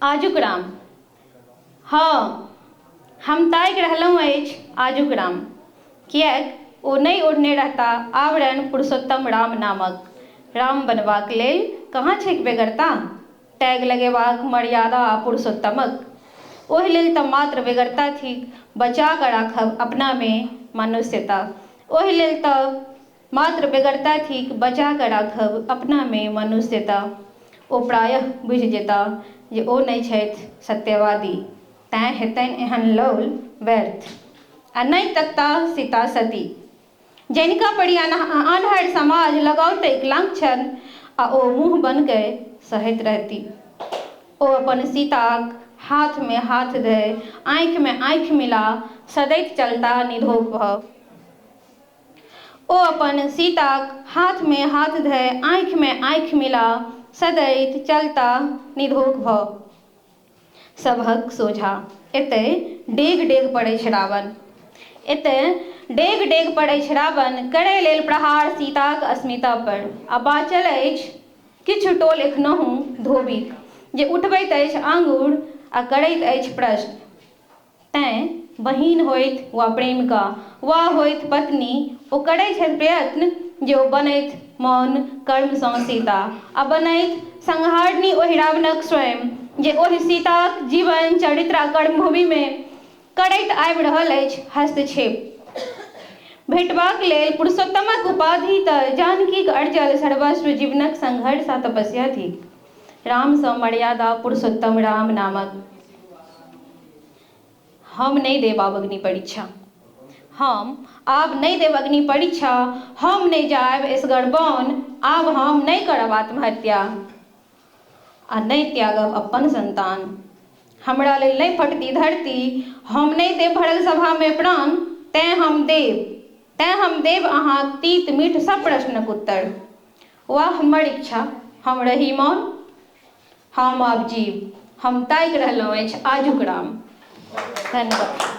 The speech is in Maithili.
आजुक राम। हँ, हम ताकि रहलहुँ अछि आजुक राम। किएक ओ नहि ओढ़ने रहता आवरण पुरुषोत्तम राम नामक? राम बनबाक लेल कहाँ छैक बेगरता? टैग लगेबाक मर्यादा आ पुरुषोत्तमक। ओहि लेल तऽ मात्र बेगरता थिक बचा कऽ राखब अपनामे मनुष्यता। ओहि लेल तऽ मात्र बेगरता थिक बचा कऽ राखब अपनामे मनुष्यता। ओ प्रायः बुझि जेता जे ओ नहि छथि सत्यवादी, तैँ हेतनि एहन लौल व्यर्थ। आ नहि तकता सीता सती, जनिका पर आन्हर समाज लगौतैक लांछन आ ओ मुँह बन कऽ सहैत रहती। ओ अपन सीताक हाथमे हाथ धय आँखिमे आँखि मिला सदैत चलता निधोक भऽ। ओ अपन सीताक हाथमे हाथ धय आँखिमे आँखि मिला सदैत चलता निधोक भऽ। सभक सोझा एतय डेग डेग पर अछि रावण। एतय डेग डेग पर अछि रावण करय लेल प्रहार सीताक अस्मिता पर। आ बाँचल अछि किछु टोल एखनहुँ धोबीक जे उठबैत अछि आँगुर आ करैत अछि प्रश्न। तैँ बहिन होथि वा प्रेमिका वा होथि पत्नी, ओ करैत छथि प्रयत्न जे ओ बनथि मौन कर्मसँ सीता आ बनथि संहारिणी ओहि रावणक स्वयं जे ओहि सीताक जीवन चरित्र आ कर्मभूमिमे करैत आबि रहल अछि हस्तक्षेप। भेटबाक लेल पुरुषोत्तमक उपाधि तऽ जानकीक अर्जल सर्वस्व जीवनक संघर्ष आ तपस्या थिक। रामसँ मर्यादा पुरुषोत्तम राम नामक। हम नहि देब आब अग्नि परीक्षा। हम आब नहि देब अग्नि परीक्षा। हम नहि जायब एसगर बन। आब हम नहि करब आत्महत्या आ नहि त्यागब अपन संतान। हमरा लेल नहि फटती धरती। हम नहि देब भरल सभामे प्राण। तैँ हम देब, तैँ हम देब अहाँक तीत मीठ सब प्रश्नक उत्तर। वा हमर इच्छा हम रही मौन। हम आब जीव। हम ताकि रहलहुँ अछि आजुक राम। धन्यवाद।